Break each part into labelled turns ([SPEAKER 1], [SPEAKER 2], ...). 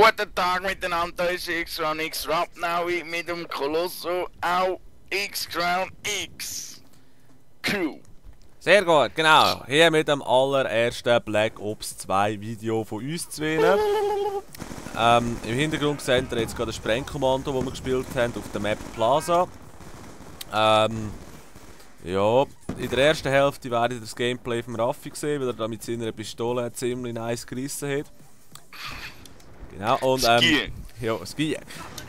[SPEAKER 1] Guten Tag miteinander, da ist X-Crown X Rap Now mit dem Colosso auch X-Crown X Crew.
[SPEAKER 2] Sehr gut, genau. Hier mit dem allerersten Black Ops 2 Video von uns zwei. Im Hintergrund seht ihr jetzt gerade ein Sprengkommando, das wir gespielt haben auf der Map Plaza. Ja, in der ersten Hälfte werdet ihr das Gameplay vom Raffi sehen, weil er da mit seiner Pistole ziemlich nice gerissen hat. Genau, und ja, Ski.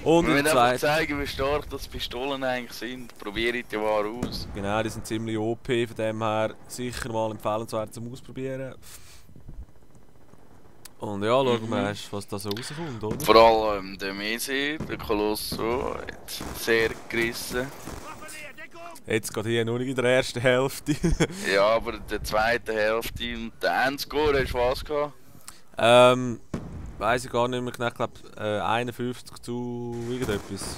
[SPEAKER 2] Und
[SPEAKER 1] wir
[SPEAKER 2] im
[SPEAKER 1] müssen einfach
[SPEAKER 2] zweiten...
[SPEAKER 1] zeigen, wie stark das Pistolen eigentlich sind. Probiert die Ware aus.
[SPEAKER 2] Genau, die sind ziemlich OP, von dem her sicher mal empfehlenswert zum Ausprobieren. Und ja, schauen wir erst, was da so rauskommt, oder?
[SPEAKER 1] Vor allem der Mesi, der Colosso, hat sehr gerissen.
[SPEAKER 2] Jetzt geht hier nur noch in der ersten Hälfte.
[SPEAKER 1] Ja, aber in der zweiten Hälfte und der Endscore, hast du was gehabt?
[SPEAKER 2] Weiss ich gar nicht mehr genau, ich glaube 51 zu irgendetwas.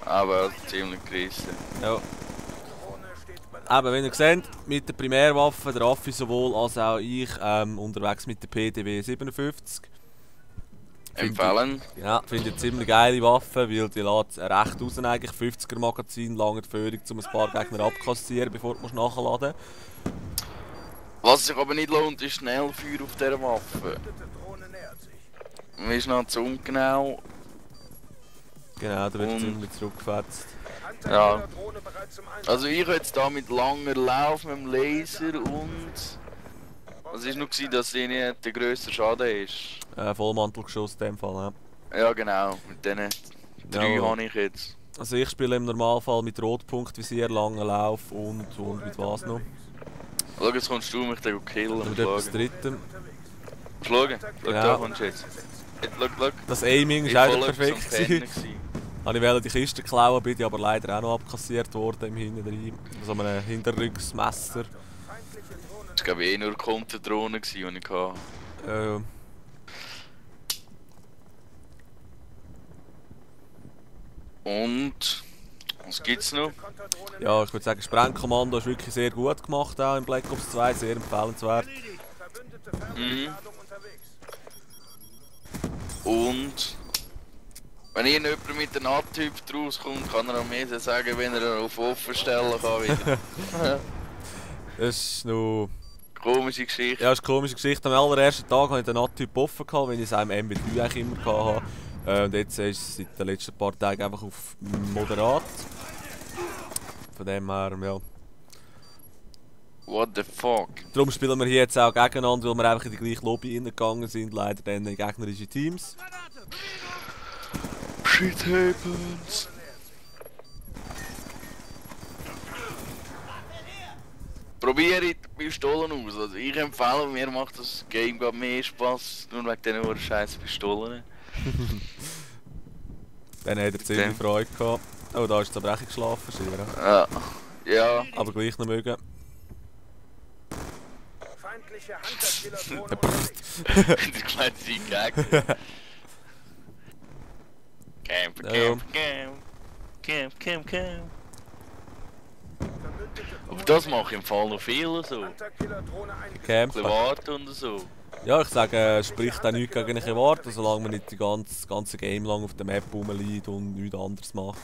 [SPEAKER 1] Aber ziemlich gerissen.
[SPEAKER 2] Ja. Eben, wie ihr seht, mit der Primärwaffe, der Raffi sowohl als auch ich, unterwegs mit der PDW 57.
[SPEAKER 1] Empfehlen?
[SPEAKER 2] Ja, finde ich eine ziemlich geile Waffe, weil die lässt recht raus eigentlich. 50er Magazin, lange Führung, um ein paar Gegner abkassieren, bevor du nachladen musst.
[SPEAKER 1] Was sich aber nicht lohnt, ist Schnellfeuer auf dieser Waffe. Man ist noch zu ungenau.
[SPEAKER 2] Genau, da wird ziemlich zurückgefetzt.
[SPEAKER 1] Ja. Also ich jetzt da mit langer Lauf, mit dem Laser und... Was war noch, dass sie nicht der grösste Schaden ist?
[SPEAKER 2] Vollmantelgeschoss in dem Fall, ja.
[SPEAKER 1] Ja genau, mit diesen 3
[SPEAKER 2] Ja.
[SPEAKER 1] habe ich jetzt.
[SPEAKER 2] Also ich spiele im Normalfall mit Rotpunktvisier, langen Lauf und mit was noch?
[SPEAKER 1] Schau, jetzt kommst du mich dann killen und
[SPEAKER 2] Mit etwas
[SPEAKER 1] schlagen.
[SPEAKER 2] Drittem.
[SPEAKER 1] Schlagen? Schau,
[SPEAKER 2] Ja.
[SPEAKER 1] da kommst du jetzt. Jetzt schau.
[SPEAKER 2] Das Aiming
[SPEAKER 1] Ich
[SPEAKER 2] war
[SPEAKER 1] voll
[SPEAKER 2] eigentlich
[SPEAKER 1] etwas am
[SPEAKER 2] perfekt.
[SPEAKER 1] Pennen
[SPEAKER 2] Ich
[SPEAKER 1] gewesen.
[SPEAKER 2] wollte die Kiste klauen, bin ich aber leider auch noch abkassiert worden im Hinterdrein. So einem Hinterrücksmesser.
[SPEAKER 1] Das war glaube ich nur Konterdrohne, die ich hatte. Und... Was gibt's noch?
[SPEAKER 2] Ja, ich würde sagen, Sprengkommando ist wirklich sehr gut gemacht, auch in Black Ops 2, sehr empfehlenswert.
[SPEAKER 1] Mhm. Und... Wenn irgendjemand mit einem A-Typ rauskommt, kann er am meisten sagen, wenn er auf offen stellen kann wieder.
[SPEAKER 2] Das ist noch...
[SPEAKER 1] Komische Geschichte.
[SPEAKER 2] Ja, das ist eine komische Geschichte. Am allerersten Tag hatte ich den A-Typ offen, weil ich es im MB3 eigentlich immer hatte. Und jetzt ist es seit den letzten paar Tagen einfach auf moderat. Von dem her, ja.
[SPEAKER 1] What the fuck?
[SPEAKER 2] Darum spielen wir hier jetzt auch gegeneinander, weil wir einfach in die gleiche Lobby reingegangen sind, leider dann in gegnerische Teams.
[SPEAKER 1] Shit happens. Probiere die Pistolen aus. Also ich empfehle, mir macht das Game gerade mehr Spaß, nur wegen diesen scheiß Pistolen.
[SPEAKER 2] Dann hat er ziemlich Freude gehabt. Oh, da ist die Zerbrechen geschlafen, Schira.
[SPEAKER 1] Ja. Ja.
[SPEAKER 2] Aber gleich noch mögen.
[SPEAKER 3] Feindliche Hunter-Killer-Drohne.
[SPEAKER 1] Der kleine Gegner. Camp. Aber das mache ich im Fall noch viel so. Ein
[SPEAKER 2] Campen.
[SPEAKER 1] bisschen warten und so.
[SPEAKER 2] Ja, ich sage, es spricht auch nichts gegen ein Warten, solange man nicht das ganze Game lang auf der Map rumliegt und nichts anderes macht.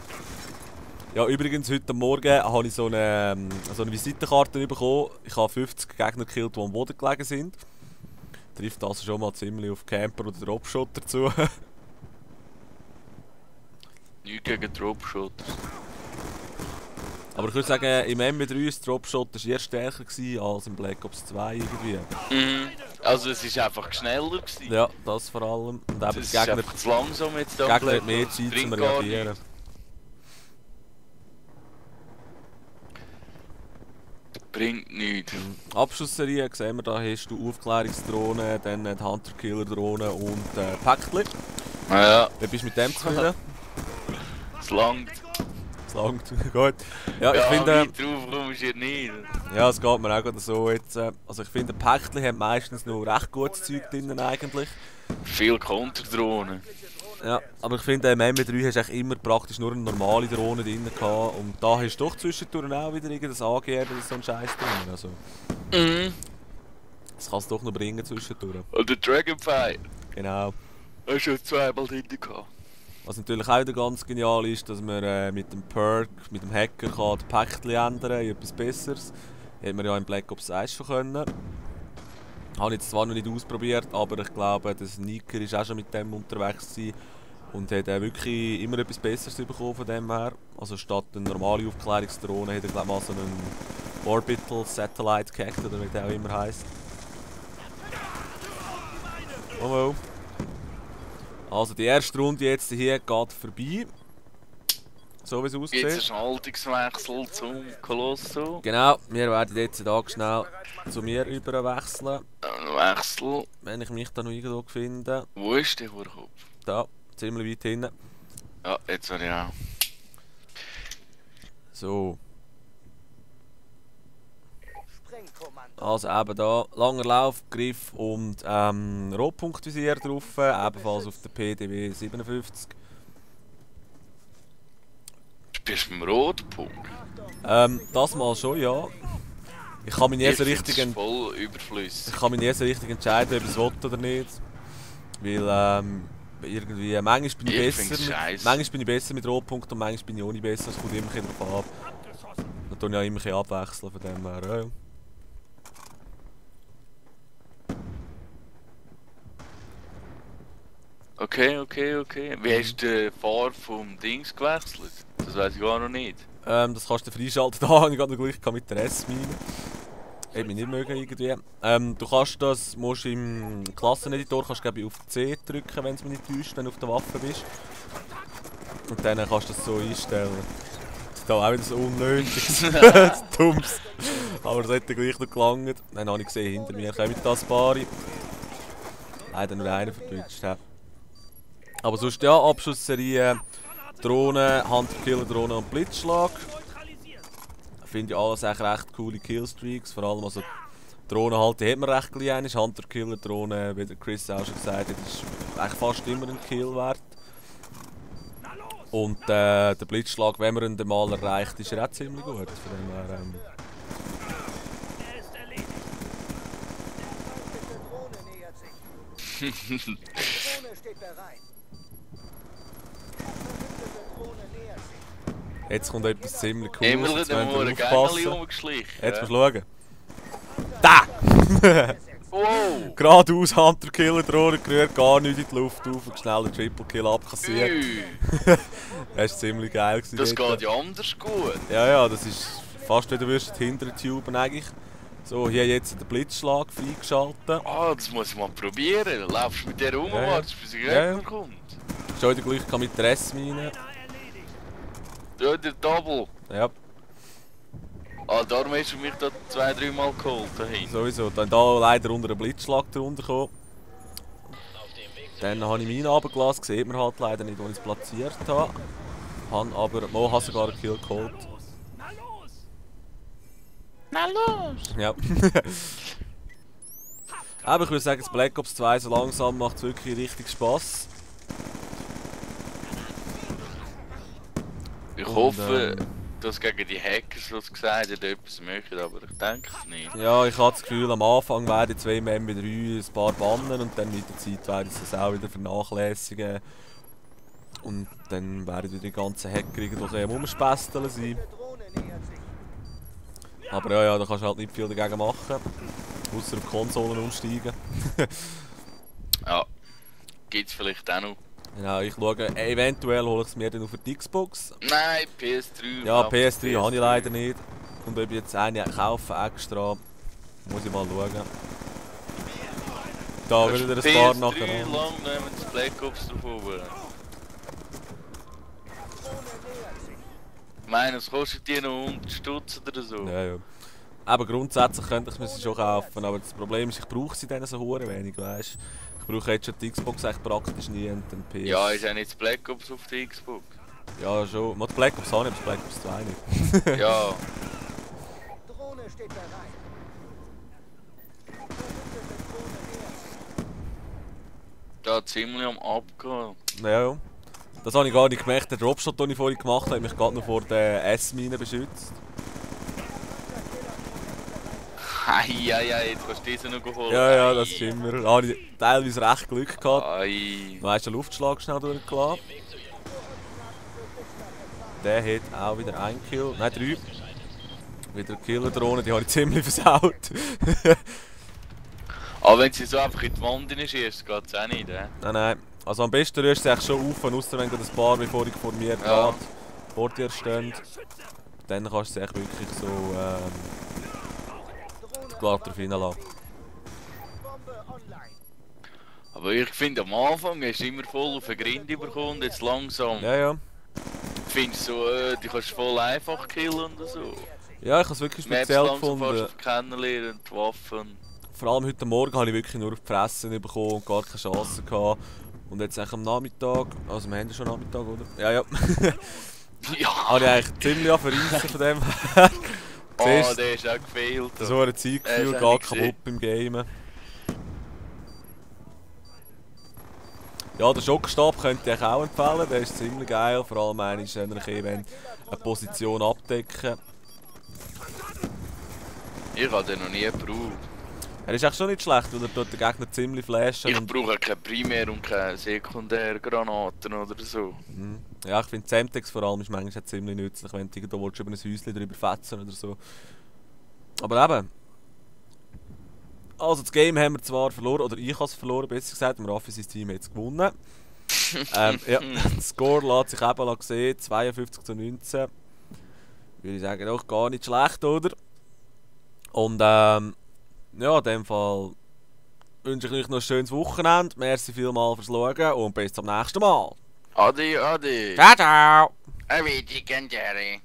[SPEAKER 2] Ja, übrigens, heute Morgen habe ich so eine Visitenkarte bekommen. Ich habe 50 Gegner gekillt, die am Boden gelegen sind. Trifft also schon mal ziemlich auf Camper oder Dropshotter zu.
[SPEAKER 1] Nichts gegen Dropshotters.
[SPEAKER 2] Aber ich würde sagen, im MB3 war Dropshot eher stärker als im Black Ops 2 irgendwie.
[SPEAKER 1] Mhm. Also es war einfach schneller gewesen.
[SPEAKER 2] Ja, das vor allem. Und eben
[SPEAKER 1] Das
[SPEAKER 2] die
[SPEAKER 1] ist
[SPEAKER 2] Gegner,
[SPEAKER 1] einfach zu langsam jetzt da.
[SPEAKER 2] Gegner hat mehr Zeit zum Reagieren.
[SPEAKER 1] Bringt nichts.
[SPEAKER 2] Abschussserie sehen wir, da hast du Aufklärungsdrohne, dann die Hunter-Killer-Drohne und Päckchen.
[SPEAKER 1] Ja,
[SPEAKER 2] Wie bist du mit dem zufrieden?
[SPEAKER 1] es langt.
[SPEAKER 2] Das langt. Gut. Ja, ich
[SPEAKER 1] Ja,
[SPEAKER 2] finde...
[SPEAKER 1] weit drauf kommst du hier nicht.
[SPEAKER 2] Ja, es geht mir auch gerade so jetzt. Also ich finde, Päckchen haben meistens noch recht gutes Zeug drin eigentlich.
[SPEAKER 1] Viel Konterdrohnen.
[SPEAKER 2] Ja, aber ich finde, im MB3 hast du eigentlich immer praktisch nur eine normale Drohne drin gehabt. Und da hast du doch zwischendurch auch wieder irgendein AGR oder so einen Scheiß drin. Also,
[SPEAKER 1] Mhm.
[SPEAKER 2] das kannst du doch noch bringen zwischendurch.
[SPEAKER 1] Und der Dragonfire.
[SPEAKER 2] Genau.
[SPEAKER 1] Hast du schon zweimal drin gehabt.
[SPEAKER 2] Was natürlich auch wieder ganz genial ist, dass man mit dem Perk, mit dem Hacker kann die Päckchen ändern in etwas Besseres. Hätte man ja in Black Ops 1 schon können. Habe ich jetzt zwar noch nicht ausprobiert, aber ich glaube, der Sneaker ist auch schon mit dem unterwegs gewesen und hat wirklich immer etwas Besseres bekommen von dem her. Also statt eine normale Aufklärungsdrohne hat er glaube ich mal so einen Orbital Satellite gehackt, oder wie der auch immer heisst. Oh. Also die erste Runde jetzt hier geht vorbei. So wie es aussieht.
[SPEAKER 1] Jetzt ein Schaltungswechsel zum Kolosso.
[SPEAKER 2] Genau, wir werden jetzt hier schnell zu mir überwechseln.
[SPEAKER 1] Wechsel.
[SPEAKER 2] Wenn ich mich da noch irgendwo finde.
[SPEAKER 1] Wo ist der Hurkopf?
[SPEAKER 2] Da, ziemlich weit hinten.
[SPEAKER 1] Ja, jetzt habe ich auch.
[SPEAKER 2] So. Also eben da, langer Lauf, Griff und Rotpunktvisier drauf, ebenfalls auf der PDW 57.
[SPEAKER 1] Bist du beim Rotpunkt?
[SPEAKER 2] Das mal schon, ja. Ich kann mich nie so richtig
[SPEAKER 1] voll überflüssig.
[SPEAKER 2] Ich kann mich nie so richtig entscheiden, ob ich es will oder nicht. Weil irgendwie, manchmal bin ich besser mit Rotpunkt und manchmal bin ich auch nicht besser, es kommt immer darauf ab. Da tue ich auch immer abwechseln von dem her. Ja.
[SPEAKER 1] Okay. Wie hast du den Fahrer vom Dings gewechselt? Das weiß ich gar noch nicht.
[SPEAKER 2] Das kannst du freischalten, da habe ich gerade noch gleich mit der S-Mine. Hätte mich nicht mögen irgendwie. Du kannst das, musst im Klasseneditor kannst du auf C drücken, wenn es mich nicht täuscht, wenn du auf der Waffe bist. Und dann kannst du das so einstellen. Das ist da auch wieder so unnötig. Dummes. Aber das hat gleich noch gelangt. Dann habe ich gesehen, hinter mir kommen das paar. Leider nur einer verdeutscht. Aber sonst ja, Abschussserie, Drohnen, Hunter-Killer-Drohne und Blitzschlag. Finde ich alles echt recht coole Killstreaks. Vor allem also Drohnen halt, die hat man recht klein. Hunter-Killer-Drohne, wie der Chris auch schon gesagt hat, ist eigentlich fast immer ein Kill wert. Und der Blitzschlag, wenn man ihn dann mal erreicht, ist er auch ziemlich gut. Von dem her, Jetzt kommt etwas ziemlich cooles.
[SPEAKER 1] Immer
[SPEAKER 2] Jetzt
[SPEAKER 1] wieder
[SPEAKER 2] müssen wir
[SPEAKER 1] Gängeli
[SPEAKER 2] aufpassen.
[SPEAKER 1] rumgeschlichen.
[SPEAKER 2] Jetzt musst du schauen. Da!
[SPEAKER 1] Wow!
[SPEAKER 2] Geradeaus Hunter-Killer-Drohne gerührt, gar nicht in die Luft auf und schnell einen Triple-Kill abkassiert. Das war ziemlich geil.
[SPEAKER 1] Das geht ja anders gut.
[SPEAKER 2] Ja, das ist fast wie du wirst die hinteren Tuben eigentlich. So, hier jetzt den Blitzschlag freigeschaltet.
[SPEAKER 1] Ah, das muss ich mal probieren. Du laufst mit der rum, wartest bis der Gegner kommt.
[SPEAKER 2] Schau dir gleich mit der S-Mine.
[SPEAKER 1] Ja, der Double.
[SPEAKER 2] Ja.
[SPEAKER 1] Ah, darum hast du mich da 2-3 Mal geholt dahin.
[SPEAKER 2] Sowieso. Dann da leider unter einen Blitzschlag drunter gekommen. Dann habe ich meinen runtergelassen, sieht man halt leider nicht, wo ich es platziert habe. Aber Mo hat sogar einen Kill geholt.
[SPEAKER 1] Na los!
[SPEAKER 2] Ja. Aber ich würde sagen, das Black Ops 2 so langsam macht es wirklich richtig Spass.
[SPEAKER 1] Ich hoffe, dass gegen die Hackers, was gesagt hat, etwas möchten, aber ich denke es nicht.
[SPEAKER 2] Ja, ich habe das Gefühl, am Anfang werden 2 MB3 ein paar bannen und dann mit der Zeit werden sie das auch wieder vernachlässigen. Und dann werden wieder die ganzen Hacker irgendwo am Umspästeln sein. Aber ja, da kannst du halt nicht viel dagegen machen. Außer auf Konsolen umsteigen.
[SPEAKER 1] Ja, gibt es vielleicht auch noch.
[SPEAKER 2] Ja, ich schaue, eventuell hole ich es mir dann auf die Xbox.
[SPEAKER 1] Nein, PS3.
[SPEAKER 2] Ja, PS3 habe ich leider nicht. Und ob ich jetzt eine kaufe extra, muss ich mal schauen. Da wieder ein paar nachher
[SPEAKER 1] an. Lang nehmen das Black Ops drauf oben. Ich meine, es kostet die noch 100 Stutz oder so.
[SPEAKER 2] Ja. Aber grundsätzlich könnte ich mir sie schon kaufen, aber das Problem ist, ich brauche sie dann so hure wenig, weißt. Ich brauche jetzt schon die Xbox echt praktisch nie und den PS.
[SPEAKER 1] Ja, ist ja nicht das Black Ops auf der Xbox.
[SPEAKER 2] Ja, schon. Mal die Black Ops habe ich, aber das Black Ops 2 nicht.
[SPEAKER 1] Ja.
[SPEAKER 3] Drohne steht bereit.
[SPEAKER 1] Da ziemlich am Abgehen.
[SPEAKER 2] Ja. Das habe ich gar nicht gemerkt. Der Dropshot, den ich vorhin gemacht habe, hat mich gerade noch vor der S-Mine beschützt.
[SPEAKER 1] Eieiei, jetzt kannst du diese noch holen.
[SPEAKER 2] Ja, das stimmt mir. Da habe ich teilweise recht Glück gehabt.
[SPEAKER 1] Ei.
[SPEAKER 2] Du hast den Luftschlag schnell durchgelassen. Der hat auch wieder 1 Kill. Nein, 3. Wieder Killer-Drohne, die habe ich ziemlich versaut.
[SPEAKER 1] Aber wenn sie so einfach in die Wand schießt, geht es auch nicht,
[SPEAKER 2] Nein. Also am besten rührst du sie schon auf, außer wenn gerade ein paar wie vorhin vor mir
[SPEAKER 1] Ja.
[SPEAKER 2] vor dir stehen. Dann kannst du sie echt wirklich so glatt drauf reinlassen.
[SPEAKER 3] Bombe online.
[SPEAKER 1] Aber ich finde, am Anfang hast du immer voll auf den Grind bekommen und jetzt langsam
[SPEAKER 2] Ja.
[SPEAKER 1] findest du so, die kannst du voll einfach killen und so.
[SPEAKER 2] Ja, ich habe es wirklich
[SPEAKER 1] Maps
[SPEAKER 2] speziell
[SPEAKER 1] langsam
[SPEAKER 2] gefunden.
[SPEAKER 1] fast kennenlernen, die Waffen.
[SPEAKER 2] Vor allem heute Morgen habe ich wirklich nur auf die Fresse bekommen und gar keine Chance gehabt. Und jetzt eigentlich am Nachmittag, also wir haben ja schon Nachmittag, oder? Ja.
[SPEAKER 1] Ja!
[SPEAKER 2] Habe ich eigentlich ziemlich verreissen von dem her.
[SPEAKER 1] Oh,
[SPEAKER 2] Siehst
[SPEAKER 1] der ist auch gefehlt.
[SPEAKER 2] so ein Zeitgefühl
[SPEAKER 1] Ja,
[SPEAKER 2] geht
[SPEAKER 1] das habe ich
[SPEAKER 2] kaputt beim Gamen. Ja, den Schockstab könnte ich auch empfehlen, der ist ziemlich geil. Vor allem wenn ich eine Position abdecken.
[SPEAKER 1] Ich habe den noch nie gebraucht.
[SPEAKER 2] Er ist echt schon nicht schlecht, weil er tut den Gegner ziemlich flashen.
[SPEAKER 1] Ich
[SPEAKER 2] Und
[SPEAKER 1] brauche keine Primär- und keine Sekundärgranaten oder so.
[SPEAKER 2] ja, ich finde Semtex vor allem ist manchmal auch ziemlich nützlich, wenn du irgendwo über ein Häuschen drüber fetzen oder so. Aber eben. Also das Game haben wir zwar verloren, oder ich habe es verloren, besser gesagt, und Raffi sein Team hat es gewonnen. Ja, der Score lässt sich eben sehen, 52:19. Würde ich sagen, auch gar nicht schlecht, oder? Und ja, in dem Fall wünsche ich euch noch ein schönes Wochenende. Merci vielmals fürs Schauen und bis zum nächsten Mal.
[SPEAKER 1] Adi.
[SPEAKER 2] Ciao, ciao!
[SPEAKER 1] Aviti, Candere.